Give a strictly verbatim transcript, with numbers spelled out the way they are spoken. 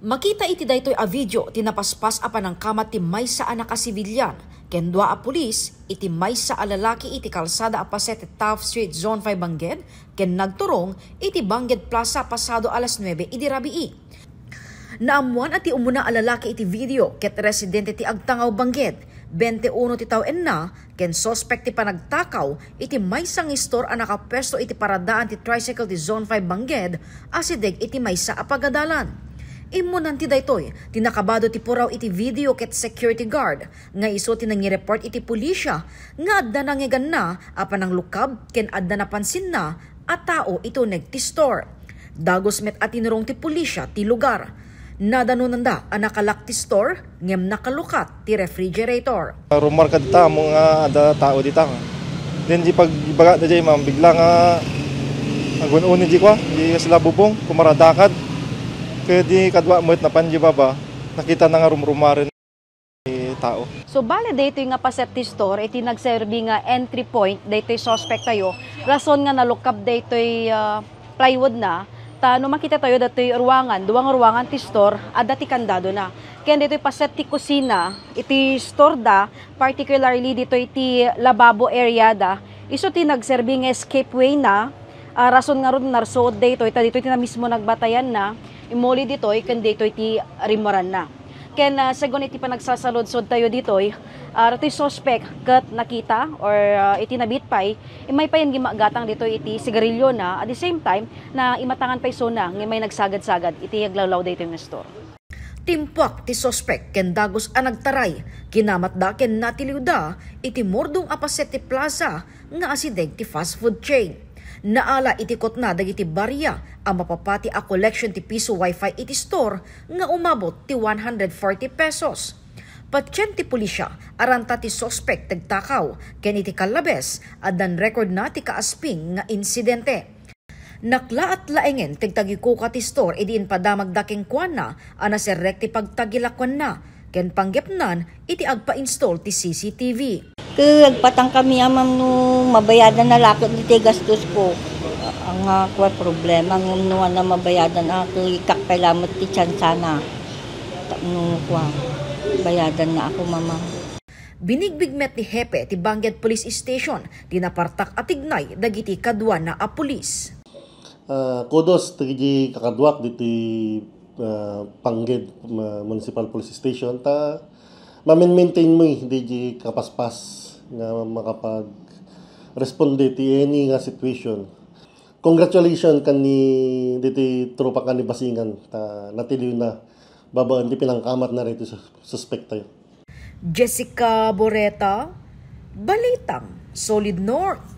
Makita iti daytoy a video ti napaspas a panangkamat ti maysa a nakasibilian ken dua a pulis iti maysa a lalaki iti kalsada a paset ti Taft Street, Zone five Bangged, ken nagturong iti Bangged Plaza pasado alas nuebe idi rabii. Naammuan a ti umuna a lalaki iti video ket residente ti Agtangaw Bangged, twenty-uno ti tawenna, ken suspek ti panagtakaw iti maysa nga istor a nakapuesto iti paradaan ti tricycle ti Zone five Bangged, asideg iti maysa a pagadalan. Immunan ti daytoy ti nakabado ti puraw iti video ket security guard nga isu ti nangireport iti pulisya nga adda nangeganna a pananglukab ken adda napansinna a tao iti uneg ti store. Dagus met a tinurong ti pulisya ti lugar. Nadanonanda a nakalak ti store ngem nakalukat ti refrigerator. Rumar kadita mo nga adda tao dita. Then di pagbaga na jay, ma'am, bigla nga agun-uni di kwa, di sila bubong, kumaradakad. Kaya di kadwa met napan di baba, nakita na nga rumrumaren ti tao. So, bale daytoy nga paset ti store iti nagserbi nga entry point daytoy suspect tayo, rason nga nalukab daytoy, ah, plywood na, ta no makita tayo daytoy ruangan, duwang ruangan ti store, adda ti kandado na. Ken daytoy paset ti kusina, iti store da, particularly ditoy ti lababo area da, isu ti nagserbi nga escape way na, ah, rason ngarud narsuot daytoy, ta ditoy ti na mismo nagbatayan na, imuli ditoy, ken ditoy ti rimuran na. Ken, ah, segun iti panagsasaludsod tayo ditoy, ah, ditoy suspect ket nakita or, ah, iti nabit pay, immay pay gimmagatang ditoy iti sigarilyo na, at the same time, na imatangan pay sona nga may nagsagad-sagad iti aglawlaw daytoy nga store. Timpuak ti suspek ken dagus a nagtaray, kinamatda ken natiliwda iti murdong a paset ti plaza nga asideg ti fast food chain. Naala iti kutna dagiti barya a mapapati a collection ti piso wifi iti store nga umabot ti one hundred forty pesos. Patien ti pulisya, aranta ti suspek ti agtakaw, ken iti kallabes, addan record na ti kaasping nga insidente. Naklaat laengen ti agtagikuka ti store idi impadamagda kenkuana a naserrek ti pagtagilakuanna ken panggepnan iti agpa-install ti C C T V. Ket agpatang kami, amam, no mabayadan na laket ditoy gastos ko. Nga kua problema, ngem no ania mabayadan a, ket ikak pay lamet ti tiansana. Tapno kua, bayadan na ako, mama. Binigbig met ni Hepe ti Bangged Police Station ti napartak a tignay dagiti kaduana a pulis. Ah, kudos dagiti kakaduak ditoy, ah, Bangged, ah, Municipal Police Station ta ma-maintain mi ditoy kapaspas nga makapag-responde ti any nga situation. Congratulations kanni ditoy tropa kanni Basingan ta natiliw na babaen ti pinangkamat na ditoy sus-, suspek tayo. Jessica Boreta, Balitang Solid North.